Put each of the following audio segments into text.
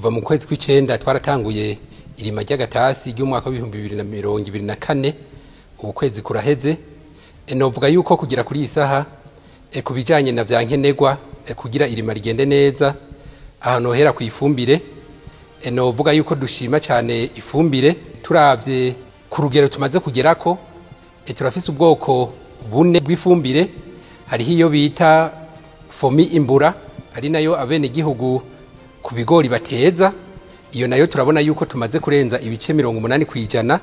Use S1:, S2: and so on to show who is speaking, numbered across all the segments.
S1: Kuva mu kwezi kw'icenda twaratanguye irima ry'agatasi ry'umwaka w'ibihumbi bibiri na mirongo ibiri na kane, ubu kwezi kuraheze. Novuga yuko kugira kuri iyi saha ku bijanye na vya nkenerwa kugira irima rigende neza, ahantu hera ku ifumbire, novuga yuko dushima cyane ifumbire. Turavye ku rugero tumaze kugerako, turafise ubwoko bune bw'ifumbire. Hariho iyo bita fomi imbura, ari nayo abene gihugu ku bigori bateza. Iyo nayo turabona yuko tumaze kurenza ibice 80%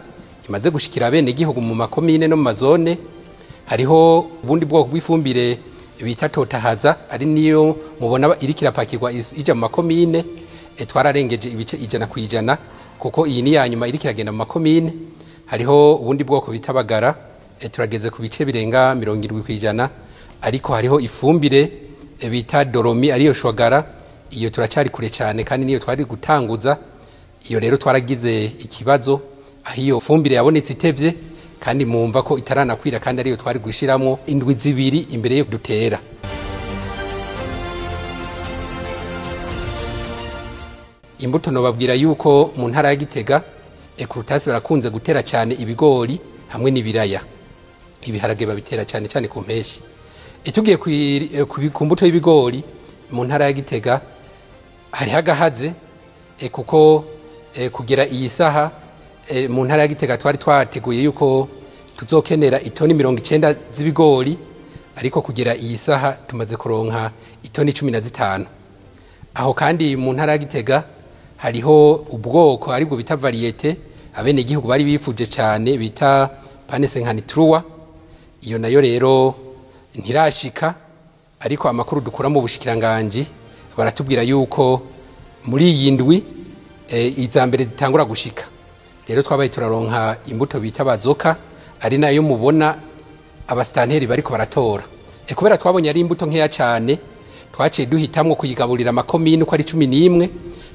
S1: imaze gushikira abene gihugu mu makomine no mu mazone. Hariho ubundi bwoko bw'ifumbire bita totahaza, ari niyo mubona iri kirapakirwa ija mu makomine. Twararengeje ibice 100% kuko iyi ni ya nyuma iri kiragenda mu makomine. Hariho ubundi bwoko bita bagara, turageze ku bice birenga 70%. Ariko hariho ifumbire bita doromi, ariyo shwagara, iyo turacyari kure cyane kandi niyo twari gutanguza. Iyo rero twaragize ikibazo aho iyo fumbire yabonetse itevye, kandi mumva ko itaranakwira, kandi ariyo twari gushiramwo indwi zibiri imbere yo dutera. Imbuto nobabwira yuko mu ntara ya Gitega ekurutasi barakunze gutera cyane ibigori hamwe n'ibiraya. Ibiharage babitera cyane cyane ku mpeshi. Tugiye ku mbuto y'ibigori mu ntara ya Gitega hari hagahaze, kuko kugera iyi saha mu ntara ya Gitega twari twateguye yuko tuzokenera itoni 90 z'ibigori, ariko kugera iyi saha tumaze kuronka itoni 15. Aho kandi mu ntara ya Gitega hariho ubwoko aribwo bita variete abene igihugu bari bifuje cyane bita panesenkanitrua. Iyo nayo rero ntirashika, ariko amakuru dukura mu bushikiranganji baratubwira yuko muri iyi ndwi iza mbere zitangura gushika. Rero twabaye turaronka imbuto bita bazoka, ari nayo mubona abastanteri bariko baratora. Kubera twabonye ari imbuto nkeya cyane, twaciye duhitamwo kuyigaburira amakomine uko ari 11,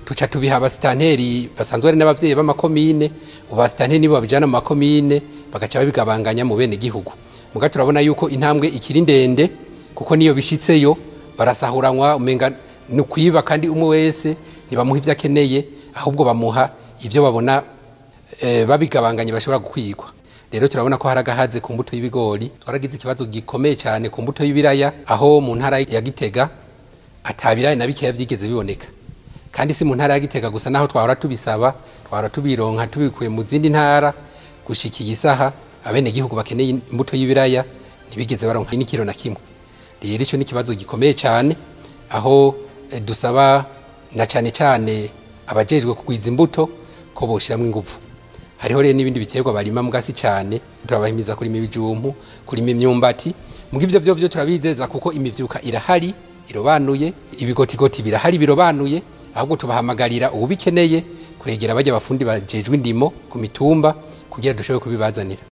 S1: tuca tubiha abastanteri basanzwe ari n'abavyeyi b'amakomine. Ubastanteri nibo babijana mu makomine bagaca babigabanganya mu bene gihugu. Muga turabona yuko intambwe ikiri ndende, kuko niyo bishitseyo barasahuranwa, umenga nukwiba, kandi umwe wese ntibamuha ivyo akeneye, ahubwo bamuha ivyo babona babigabanganye bashobora gukwigwa. Rero turabona ko haragahaze ku mbuto y'ibigori. Twaragize ikibazo gikomeye cyane ku mbuto y'ibiraya, aho mu ntara ya Gitega atabiraya na bikeya vyigeze biboneka. Kandi si mu ntara ya Gitega gusa, naho twahora tubisaba, twahora tubironka tubikuye mu zindi ntara. Gushika iyi saha abene gihugu bakeneye imbuto y'ibiraya ntibigeze baronka n'ikiro na kimwe. Rero ico ni kibazo gikomeye cyane, aho dusaba na cyane cyane abajejwe kugwiza imbuto ko boshiramwe ingufu. Hariho rero n'ibindi biterwa barima mugasi cyane, turabahimiza kurima ibijumbu, kurima imyumbati. Muga ivyo vyo turabizeza kuko imivyuka irahari irobanuye, ibigotigoti birahari birobanuye, ahubwo tubahamagarira ubikeneye kwegera bajya abafundi bajejwe indimo ku mitumba kugira dushobore kubibazanira.